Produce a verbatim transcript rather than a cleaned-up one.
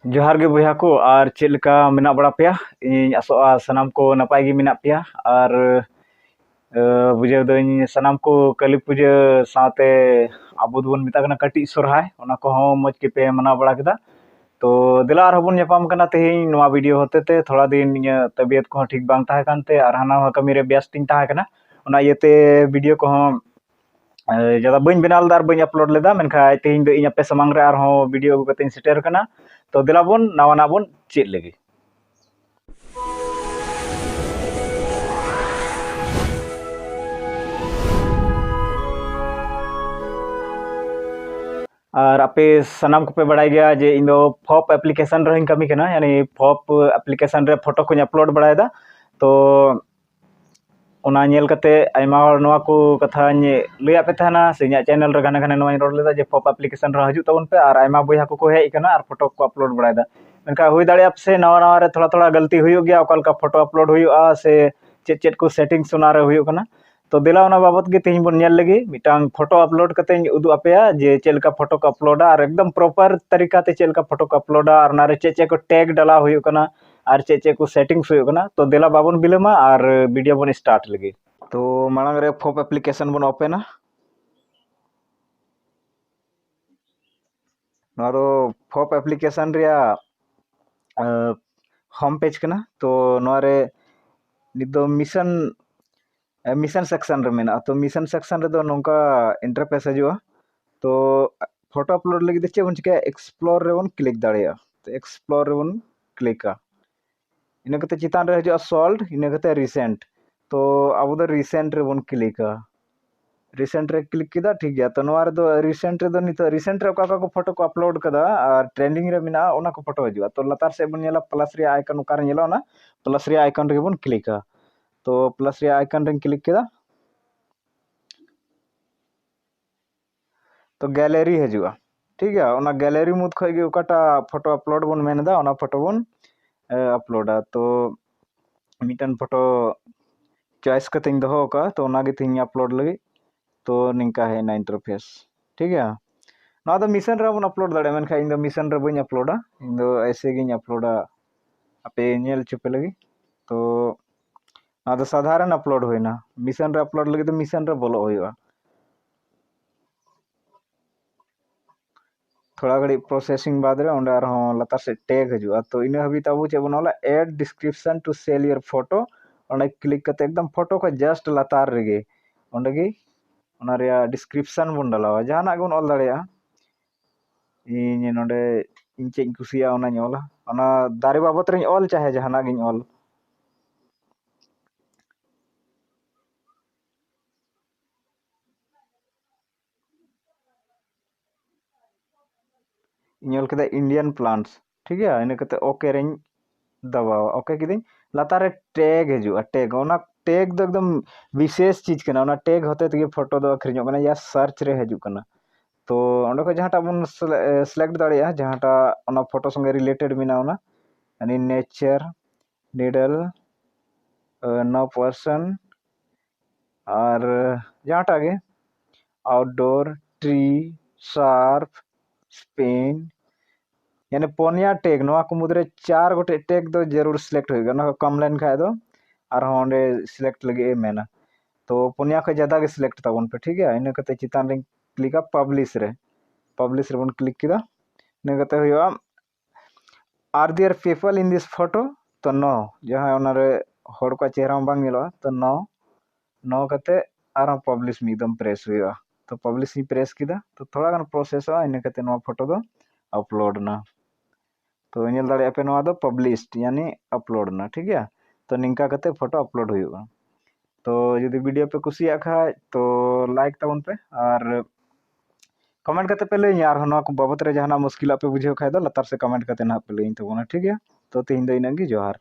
ᱡᱚᱦᱟᱨ ᱜᱮ ᱵᱚᱭᱦᱟ ᱠᱚ, ᱟᱨ ᱪᱮᱫ ᱞᱮᱠᱟ ᱢᱮᱱᱟᱜ ᱵᱟᱲᱟ ᱯᱮᱭᱟ? ᱤᱧ ᱟᱥᱚᱜᱼᱟ ᱥᱟᱱᱟᱢ ᱠᱚ ᱱᱟᱯᱟᱭ ᱜᱮ ᱢᱮᱱᱟᱜ ᱯᱮᱭᱟ᱾ ᱟᱨ, ᱟᱹ, ᱵᱩᱡᱷᱟᱹᱣ ᱫᱟᱹᱧ ᱥᱟᱱᱟᱢ ᱠᱚ ᱠᱟᱹᱞᱤ ᱯᱩᱡᱟᱹ ᱥᱟᱶᱛᱮ ᱟᱵᱚ ᱫᱚᱵᱚᱱ ᱢᱮᱛᱟᱜ ᱠᱟᱱᱟ ᱠᱟᱹᱴᱤᱡ ᱥᱚᱨᱦᱟᱭ, ᱚᱱᱟ ᱠᱚᱦᱚᱸ ᱢᱚᱡᱽ ᱜᱮᱯᱮ ᱢᱟᱱᱟᱣ ᱵᱟᱲᱟ ᱠᱮᱫᱟ᱾ ᱛᱚ ᱫᱮᱞᱟ ᱟᱨᱦᱚᱸ ᱵᱚᱱ ᱧᱟᱯᱟᱢ ᱠᱟᱱᱟ ᱛᱮᱦᱮᱧ ᱱᱚᱣᱟ ᱵᱷᱤᱰᱤᱭᱳ ᱦᱚᱛᱮ ᱛᱮ᱾ ᱛᱷᱚᱲᱟ ᱫᱤᱱ ᱤᱧᱟᱹᱜ ᱛᱟᱵᱤᱭᱚᱛ ᱠᱚᱦᱚᱸ ᱴᱷᱤᱠ ᱵᱟᱝ ᱛᱟᱦᱮᱸ ᱠᱟᱱᱛᱮ ᱟᱨ ᱦᱟᱱᱟ ᱱᱚᱣᱟ ᱠᱟᱹᱢᱤ ᱨᱮ ᱵᱮᱥᱛᱤᱧ ᱛᱟᱦᱮᱸ ᱠᱟᱱᱟ, ᱚᱱᱟ ᱤᱭᱟᱹᱛᱮ ᱵᱷᱤᱰᱤᱭᱳ ᱠᱚᱦᱚᱸ, ᱮ, ᱡᱟᱫᱟ ᱵᱟᱹᱧ ᱵᱮᱱᱟᱣ ᱞᱮᱫᱟ ᱟᱨ ᱵᱟᱹᱧ ᱟᱯᱞᱳᱰ ᱞᱮᱫᱟ᱾ ᱢᱮᱱᱠᱷᱟᱱ ᱛᱮᱦᱮᱧ ᱫᱚ ᱤᱧ ᱟᱯᱮ ᱥᱟᱢᱟᱝ ᱨᱮ ᱟᱨᱦᱚᱸ ᱵᱷᱤᱰᱤᱭᱳ ᱟᱹᱜᱩ ᱠᱟᱛᱮᱧ ᱥᱮᱴᱮᱨ ᱠᱟᱱᱟ᱾ ᱛᱚ ᱫᱮᱞᱟ ᱵᱚᱱ ᱱᱟᱣᱟᱱᱟᱜ ᱵᱚᱱ ᱪᱮᱫ ᱞᱮᱜᱮ᱾ ᱟᱨ ᱟᱯᱮ ᱥᱟᱱᱟᱢ ᱠᱚᱯᱮ ᱵᱟᱲᱟᱭ ᱜᱮᱭᱟ ᱡᱮ ᱤᱧ ᱫᱚ ᱯᱷᱚᱯ ᱮᱯᱞᱤᱠᱮᱥᱚᱱ ᱨᱮᱦᱚᱸᱧ ᱠᱟᱹᱢᱤ ᱠᱟᱱᱟ, ᱭᱟᱱᱤ ᱯᱷᱚᱯ ᱮᱯᱞᱤᱠᱮᱥᱚᱱ ᱨᱮ ᱯᱷᱳᱴᱳ ᱠᱚᱧ ᱟᱯᱞᱳᱰ ᱵᱟᱲᱟᱭᱮᱫᱟ᱾ ᱛᱚ ᱚᱱᱟ ᱧᱮᱞ ᱠᱟᱛᱮ ᱟᱭᱢᱟ ᱦᱚᱲ ᱱᱚᱣᱟ ᱠᱚ ᱠᱟᱛᱷᱟᱧ ᱞᱟᱹᱭᱟᱫ ᱯᱮ ᱛᱟᱦᱮᱱᱟ, ᱥᱮ ᱤᱧᱟᱹᱜ ᱪᱮᱱᱮᱞ ᱨᱮ ᱜᱷᱟᱱᱮ ᱜᱷᱟᱱᱮ ᱱᱚᱣᱟᱧ ᱨᱚᱲ ᱞᱮᱫᱟ ᱡᱮ ᱯᱷᱚᱯ ᱮᱯᱞᱤᱠᱮᱥᱚᱱ ᱨᱮᱦᱚᱸ ᱦᱤᱡᱩᱜ ᱛᱟᱵᱚᱱ ᱯᱮ, ᱟᱨ ᱟᱭᱢᱟ ᱵᱚᱭᱦᱟ ᱠᱚᱠᱚ ᱦᱮᱡ ᱟᱠᱟᱱᱟ ᱟᱨ ᱯᱷᱳᱴᱳ ᱠᱚ ᱟᱯᱞᱳᱰ ᱵᱟᱲᱟᱭᱮᱫᱟ᱾ ᱢᱮᱱᱠᱷᱟᱱ ᱦᱩᱭ ᱫᱟᱲᱮᱭᱟᱜᱼᱟ ᱥᱮ ᱱᱟᱣᱟ ᱱᱟᱣᱟ ᱨᱮ ᱛᱷᱚᱲᱟ ᱛᱷᱚᱲᱟ ᱜᱟᱹᱞᱛᱤ ᱦᱩᱭᱩᱜ ᱜᱮᱭᱟ, ᱚᱠᱟ ᱞᱮᱠᱟ ᱯᱷᱳᱴᱳ ᱟᱯᱞᱳᱰ ᱦᱩᱭᱩᱜᱼᱟ ᱥᱮ ᱪᱮᱫ ᱪᱮᱫ ᱠᱚ ᱥᱮᱴᱤᱝᱥ ᱚᱱᱟ ᱨᱮ ᱦᱩᱭᱩᱜ ᱠᱟᱱᱟ᱾ ᱛᱚ ᱫᱮᱞᱟ ᱚᱱᱟ ᱵᱟᱵᱚᱛ ᱜᱮ ᱛᱮᱦᱮᱧ ᱵᱚᱱ ᱧᱮᱞ ᱞᱮᱜᱮ᱾ ᱢᱤᱫᱴᱟᱝ ᱯᱷᱳᱴᱳ ᱟᱯᱞᱳᱰ ᱠᱟᱛᱮᱧ ᱩᱫᱩᱜ ᱟᱯᱮᱭᱟ ᱡᱮ ᱪᱮᱫ ᱞᱮᱠᱟ ᱯᱷᱳᱴᱳ ᱠᱚ ᱟᱯᱞᱳᱰᱟ ᱟᱨ ᱮᱠᱫᱚᱢ ᱯᱨᱚᱯᱟᱨ ᱛᱟᱹᱨᱤᱠᱟ ᱛᱮ ᱪᱮᱫ ᱞᱮᱠᱟ ᱯᱷᱳᱴᱳ ᱠᱚ ᱟᱯᱞᱳᱰᱟ ᱟᱨ ᱚᱱᱟ ᱨᱮ ᱪᱮᱫ ᱪᱮᱫ ᱠᱚ ᱴᱮᱜᱽ ᱰᱟᱞᱟᱣ ᱦᱩᱭᱩᱜ ᱠᱟᱱᱟ ᱟᱨ ᱪᱮᱫ ᱪᱮᱫ ᱠᱚ ᱥᱮᱴᱤᱝᱥ ᱦᱩᱭᱩᱜ ᱠᱟᱱᱟ᱾ ᱛᱚ ᱫᱮᱞᱟ ᱵᱟᱵᱚᱱ ᱵᱤᱞᱚᱢᱟ ᱟᱨ ᱵᱷᱤᱰᱤᱭᱳ ᱵᱚᱱ ᱥᱴᱟᱨᱴ ᱞᱮᱜᱮ᱾ ᱛᱚ ᱢᱟᱲᱟᱝ ᱨᱮ ᱯᱷᱚᱯ ᱮᱯᱞᱤᱠᱮᱥᱚᱱ ᱵᱚᱱ ᱳᱯᱮᱱᱟ᱾ ᱱᱚᱣᱟ ᱫᱚ ᱯᱷᱚᱯ ᱮᱯᱞᱤᱠᱮᱥᱚᱱ ᱨᱮᱭᱟᱜ ᱦᱳᱢ ᱯᱮᱡᱽ ᱠᱟᱱᱟ᱾ ᱛᱚ ᱱᱚᱣᱟ ᱨᱮ ᱱᱤᱛ ᱫᱚ ᱢᱤᱥᱚᱱ, ᱢᱤᱥᱚᱱ ᱥᱮᱠᱥᱚᱱ ᱨᱮ ᱢᱮᱱᱟᱜᱼᱟ᱾ ᱛᱚ ᱢᱤᱥᱚᱱ ᱥᱮᱠᱥᱚᱱ ᱨᱮᱫᱚ ᱱᱚᱝᱠᱟ ᱤᱱᱴᱟᱨᱯᱷᱮᱥ ᱦᱤᱡᱩᱜᱼᱟ᱾ ᱛᱚ ᱯᱷᱳᱴᱳ ᱟᱯᱞᱳᱰ ᱞᱟᱹᱜᱤᱫ ᱛᱮ ᱪᱮᱫ ᱵᱚᱱ ᱪᱤᱠᱟᱹᱭᱟ? ᱮᱠᱥᱯᱞᱳᱨ ᱨᱮᱵᱚᱱ ᱠᱞᱤᱠ ᱫᱟᱲᱮᱭᱟᱜᱼᱟ᱾ ᱛᱚ ᱮᱠᱥᱯᱞᱳᱨ ᱨᱮᱵᱚᱱ ᱠᱞᱤᱠᱟ᱾ ᱤᱱᱟᱹ ᱠᱟᱛᱮ ᱪᱮᱛᱟᱱ ᱨᱮ ᱦᱤᱡᱩᱜᱼᱟ ᱥᱚᱞᱰ, ᱤᱱᱟᱹ ᱠᱟᱛᱮ ᱨᱤᱥᱮᱱᱴ᱾ ᱛᱚ ᱟᱵᱚ ᱫᱚ ᱨᱤᱥᱮᱱᱴ ᱨᱮᱵᱚᱱ ᱠᱞᱤᱠᱟ᱾ ᱨᱤᱥᱮᱱᱴ ᱨᱮ ᱠᱞᱤᱠ ᱠᱮᱫᱟ, ᱴᱷᱤᱠ ᱜᱮᱭᱟ᱾ ᱛᱚ ᱱᱚᱣᱟ ᱨᱮᱫᱚ ᱨᱤᱥᱮᱱᱴ ᱨᱮᱫᱚ ᱱᱤᱛᱚᱜ ᱨᱤᱥᱮᱱᱴ ᱨᱮ ᱚᱠᱟ ᱚᱠᱟ ᱠᱚ ᱯᱷᱳᱴᱳ ᱠᱚ ᱟᱯᱞᱳᱰ ᱠᱟᱫᱟ ᱟᱨ ᱴᱨᱮᱱᱰᱤᱝ ᱨᱮ ᱢᱮᱱᱟᱜᱼᱟ, ᱚᱱᱟ ᱠᱚ ᱯᱷᱳᱴᱳ ᱦᱤᱡᱩᱜᱼᱟ᱾ ᱛᱚ ᱞᱟᱛᱟᱨ ᱥᱮᱫ ᱵᱚᱱ ᱧᱮᱞᱟ ᱯᱞᱟᱥ ᱨᱮᱭᱟᱜ ᱟᱭᱠᱚᱱ ᱚᱠᱟᱨᱮ ᱧᱮᱞᱚᱜᱼᱟ, ᱚᱱᱟ ᱯᱞᱟᱥ ᱨᱮᱭᱟᱜ ᱟᱭᱠᱚᱱ ᱨᱮᱜᱮ ᱵᱚᱱ ᱠᱞᱤᱠᱟ᱾ ᱛᱚ ᱯᱞᱟᱥ ᱨᱮᱭᱟᱜ ᱟᱭᱠᱚᱱ ᱨᱮᱧ ᱠᱞᱤᱠ ᱠᱮᱫᱟ᱾ ᱛᱚ ᱜᱮᱞᱟᱨᱤ ᱦᱤᱡᱩᱜᱼᱟ, ᱴᱷᱤᱠ ᱜᱮᱭᱟ᱾ ᱚᱱᱟ ᱜᱮᱞᱟᱨᱤ ᱢᱩᱫᱽ ᱠᱷᱚᱡ ᱜᱮ ᱚᱠᱟᱴᱟᱜ ᱯᱷᱳᱴᱳ ᱟᱯᱞᱳᱰ ᱵᱚᱱ ᱢᱮᱱ ᱮᱫᱟ, ᱚᱱᱟ ᱯᱷᱳᱴᱳ ᱵᱚᱱ ᱟᱯᱞᱳᱰᱟ᱾ ᱛᱚ ᱢᱤᱫᱴᱮᱱ ᱯᱷᱳᱴᱳ ᱪᱚᱭᱮᱥ ᱠᱟᱛᱮᱧ ᱫᱚᱦᱚ ᱟᱠᱟᱫᱼᱟ, ᱛᱚ ᱚᱱᱟᱜᱮ ᱛᱮᱦᱮᱧ ᱟᱯᱞᱳᱰ ᱞᱟᱹᱜᱤᱫ᱾ ᱛᱚ ᱱᱤᱝᱠᱟ ᱦᱮᱡ ᱮᱱᱟ ᱤᱱᱴᱟᱨᱯᱷᱮᱥ, ᱴᱷᱤᱠ ᱜᱮᱭᱟ᱾ ᱱᱚᱣᱟ ᱫᱚ ᱢᱤᱥᱚᱱ ᱨᱮᱦᱚᱸ ᱵᱚᱱ ᱟᱯᱞᱳᱰ ᱫᱟᱲᱮᱭᱟᱜᱼᱟ, ᱢᱮᱱᱠᱷᱟᱱ ᱤᱧ ᱫᱚ ᱢᱤᱥᱚᱱ ᱨᱮ ᱵᱟᱹᱧ ᱟᱯᱞᱳᱰᱟ, ᱤᱧ ᱫᱚ ᱮᱭᱥᱮ ᱜᱤᱧ ᱟᱯᱞᱳᱰᱟ ᱟᱯᱮ ᱧᱮᱞ ᱦᱚᱪᱚ ᱯᱮ ᱞᱟᱹᱜᱤᱫ᱾ ᱛᱚ ᱱᱚᱣᱟ ᱫᱚ ᱥᱟᱫᱷᱟᱨᱚᱱ ᱟᱯᱞᱳᱰ ᱦᱩᱭᱱᱟ, ᱢᱤᱥᱚᱱ ᱨᱮ ᱟᱯᱞᱳᱰ ᱞᱟᱹᱜᱤᱫ ᱫᱚ ᱢᱤᱥᱚᱱ ᱨᱮ ᱵᱚᱞᱚᱜ ᱦᱩᱭᱩᱜᱼᱟ᱾ ᱛᱷᱚᱲᱟ ᱜᱷᱟᱹᱲᱤᱡ ᱯᱨᱚᱥᱮᱥᱤᱝ ᱵᱟᱫᱽ ᱨᱮ ᱚᱸᱰᱮ ᱟᱨᱦᱚᱸ ᱞᱟᱛᱟᱨ ᱥᱮᱫ ᱴᱮᱜᱽ ᱦᱤᱡᱩᱜᱼᱟ᱾ ᱛᱚ ᱤᱱᱟᱹ ᱦᱟᱹᱵᱤᱡ ᱛᱮ ᱟᱵᱚ ᱪᱮᱫ ᱵᱚᱱ ᱚᱞᱟ, add description to sell your photo᱾ ᱚᱸᱰᱮ ᱠᱞᱤᱠ ᱠᱟᱛᱮ ᱮᱠᱫᱚᱢ ᱯᱷᱳᱴᱳ ᱠᱷᱚᱡ ᱡᱟᱥᱴ ᱞᱟᱛᱟᱨ ᱨᱮᱜᱮ ᱚᱸᱰᱮ ᱜᱮ ᱚᱱᱟ ᱨᱮᱭᱟᱜ ᱰᱤᱥᱠᱨᱤᱯᱥᱚᱱ ᱵᱚᱱ ᱰᱟᱞᱟᱣᱟ᱾ ᱡᱟᱦᱟᱱᱟᱜ ᱜᱮᱵᱚᱱ ᱚᱞ ᱫᱟᱲᱮᱭᱟᱜᱼᱟ᱾ ᱤᱧ ᱱᱚᱰᱮ ᱤᱧ ᱪᱮᱫ ᱤᱧ ᱠᱩᱥᱤᱭᱟᱜᱼᱟ ᱚᱱᱟᱧ ᱚᱞᱟ, ᱚᱱᱟ ᱫᱟᱨᱮ ᱵᱟᱵᱚᱫ ᱨᱤᱧ ᱚᱞ, ᱪᱟᱦᱮ ᱡᱟᱦᱟᱱᱟᱜ ᱜᱤᱧ ᱚᱞ᱾ ᱤᱧ ᱚᱞ ᱠᱮᱫᱟ Indian plants, ᱴᱷᱤᱠ ᱜᱮᱭᱟ᱾ ᱤᱱᱟᱹ ᱠᱟᱛᱮ ᱳᱠᱮ ᱨᱮᱧ ᱫᱟᱵᱟᱣᱟ, ᱳᱠᱮ ᱠᱤᱫᱟᱹᱧ᱾ ᱞᱟᱛᱟᱨ ᱨᱮ ᱴᱮᱜᱽ ᱦᱤᱡᱩᱜᱼᱟ, ᱴᱮᱜᱽ, ᱚᱱᱟ ᱴᱮᱜᱽ ᱫᱚ ᱮᱠᱫᱚᱢ ᱵᱤᱥᱮᱥ ᱪᱤᱡᱽ ᱠᱟᱱᱟ, ᱚᱱᱟ ᱴᱮᱜᱽ ᱦᱚᱛᱮ ᱛᱮᱜᱮ ᱯᱷᱳᱴᱳ ᱫᱚ ᱟᱹᱠᱷᱨᱤᱧᱚᱜ ᱠᱟᱱᱟ ᱭᱟ ᱥᱟᱨᱪ ᱨᱮ ᱦᱤᱡᱩᱜ ᱠᱟᱱᱟ᱾ ᱛᱚ ᱚᱸᱰᱮ ᱠᱷᱚᱡ ᱡᱟᱦᱟᱸᱴᱟᱜ ᱵᱚᱱ ᱥᱤᱞᱮᱠᱴ ᱫᱟᱲᱮᱭᱟᱜᱼᱟ, ᱡᱟᱦᱟᱸᱴᱟᱜ ᱚᱱᱟ ᱯᱷᱳᱴᱳ ᱥᱚᱸᱜᱮ ᱨᱤᱞᱮᱴᱮᱰ ᱢᱮᱱᱟᱜᱼᱟ, ᱚᱱᱟ ᱱᱮᱪᱟᱨ, ᱱᱤᱰᱚᱞ, ᱱᱳ ᱯᱟᱨᱥᱚᱱ, ᱟᱨ ᱡᱟᱦᱟᱸᱴᱟᱜ ᱜᱮ, ᱟᱣᱩᱴᱰᱳᱨ, ᱴᱨᱤ, ᱥᱟᱨᱯ, ᱥᱯᱤᱱ, ᱭᱟᱱᱤ ᱯᱚᱱᱭᱟ ᱴᱮᱜᱽ, ᱱᱚᱣᱟ ᱠᱚ ᱢᱩᱫᱽᱨᱮ ᱪᱟᱨ ᱜᱚᱴᱮᱡ ᱴᱮᱜᱽ ᱫᱚ ᱡᱟᱹᱨᱩᱲ ᱥᱤᱞᱮᱠᱴ ᱦᱩᱭᱩᱜᱼᱟ᱾ ᱚᱱᱟ ᱠᱚ ᱠᱚᱢ ᱞᱮᱱ ᱠᱷᱟᱡ ᱫᱚ ᱟᱨᱦᱚᱸ ᱚᱸᱰᱮ ᱥᱤᱞᱮᱠᱴ ᱞᱟᱹᱜᱤᱫ ᱮ ᱢᱮᱱᱟ᱾ ᱛᱚ ᱯᱚᱱᱭᱟ ᱠᱷᱚᱡ ᱡᱟᱫᱟ ᱜᱮ ᱥᱤᱞᱮᱠᱴ ᱛᱟᱵᱚᱱ ᱯᱮ, ᱴᱷᱤᱠ ᱜᱮᱭᱟ᱾ ᱤᱱᱟᱹ ᱠᱟᱛᱮ ᱪᱮᱛᱟᱱ ᱨᱮᱧ ᱠᱞᱤᱠᱟ ᱯᱟᱵᱽᱞᱤᱥ ᱨᱮ, ᱯᱟᱵᱽᱞᱤᱥ ᱨᱮᱵᱚᱱ ᱠᱞᱤᱠ ᱠᱮᱫᱟ᱾ ᱤᱱᱟᱹ ᱠᱟᱛᱮ ᱦᱩᱭᱩᱜᱼᱟ, are there people in this photo? ᱛᱚ ᱱᱳ, ᱡᱟᱦᱟᱸᱭ ᱚᱱᱟᱨᱮ ᱦᱚᱲ ᱠᱚᱣᱟᱜ ᱪᱮᱦᱨᱟ ᱦᱚᱸ ᱵᱟᱝ ᱧᱮᱞᱚᱜᱼᱟ, ᱛᱚ ᱱᱳ, ᱱᱳ ᱠᱟᱛᱮ ᱟᱨᱦᱚᱸ ᱯᱟᱵᱽᱞᱤᱥ ᱢᱤᱫ ᱫᱚᱢ ᱯᱨᱮᱥ ᱦᱩᱭᱩᱜᱼᱟ᱾ ᱛᱚ ᱯᱟᱵᱽᱞᱤᱥ ᱤᱧ ᱯᱨᱮᱥ ᱠᱮᱫᱟ, ᱛᱚ ᱛᱷᱚᱲᱟ ᱜᱟᱱ ᱯᱨᱚᱥᱮᱥᱚᱜᱼᱟ, ᱤᱱᱟᱹ ᱠᱟᱛᱮ ᱱᱚᱣᱟ ᱯᱷᱳᱴᱳ ᱫᱚ ᱟᱯᱞᱳᱰ ᱮᱱᱟ᱾ ᱛᱚ ᱧᱮᱞ ᱫᱟᱲᱮᱭᱟᱜᱼᱟ ᱯᱮ ᱱᱚᱣᱟ ᱫᱚ ᱯᱟᱵᱽᱞᱤᱥᱰ, ᱭᱟᱱᱤ ᱟᱯᱞᱳᱰ ᱮᱱᱟ, ᱴᱷᱤᱠ ᱜᱮᱭᱟ᱾ ᱛᱚ ᱱᱤᱝᱠᱟ ᱠᱟᱛᱮ ᱯᱷᱳᱴᱳ ᱟᱯᱞᱳᱰ ᱦᱩᱭᱩᱜᱼᱟ᱾ ᱛᱚ ᱡᱩᱫᱤ ᱵᱷᱤᱰᱤᱭᱳ ᱯᱮ ᱠᱩᱥᱤᱭᱟᱜ ᱠᱷᱟᱡ ᱛᱚ ᱞᱟᱭᱤᱠ ᱛᱟᱵᱚᱱ ᱯᱮ ᱟᱨ ᱠᱚᱢᱮᱱᱴ ᱠᱟᱛᱮ ᱯᱮ ᱞᱟᱹᱭᱟᱹᱧᱟ, ᱟᱨᱦᱚᱸ ᱱᱚᱣᱟ ᱠᱚ ᱵᱟᱵᱚᱛ ᱨᱮ ᱡᱟᱦᱟᱱᱟᱜ ᱢᱩᱥᱠᱤᱞᱟᱜ ᱯᱮ ᱵᱩᱡᱷᱟᱹᱣ ᱠᱷᱟᱡ ᱫᱚ ᱞᱟᱛᱟᱨ ᱥᱮᱫ ᱠᱚᱢᱮᱱᱴ ᱠᱟᱛᱮ ᱱᱟᱦᱟᱜ ᱯᱮ ᱞᱟᱹᱭᱟᱹᱧ ᱛᱟᱵᱚᱱᱟ, ᱴᱷᱤᱠ ᱜᱮᱭᱟ᱾ ᱛᱚ ᱛᱮᱦᱮᱧ ᱫᱚ ᱤᱱᱟᱹᱜ ᱜᱮ, ᱡᱚᱦᱟᱨ᱾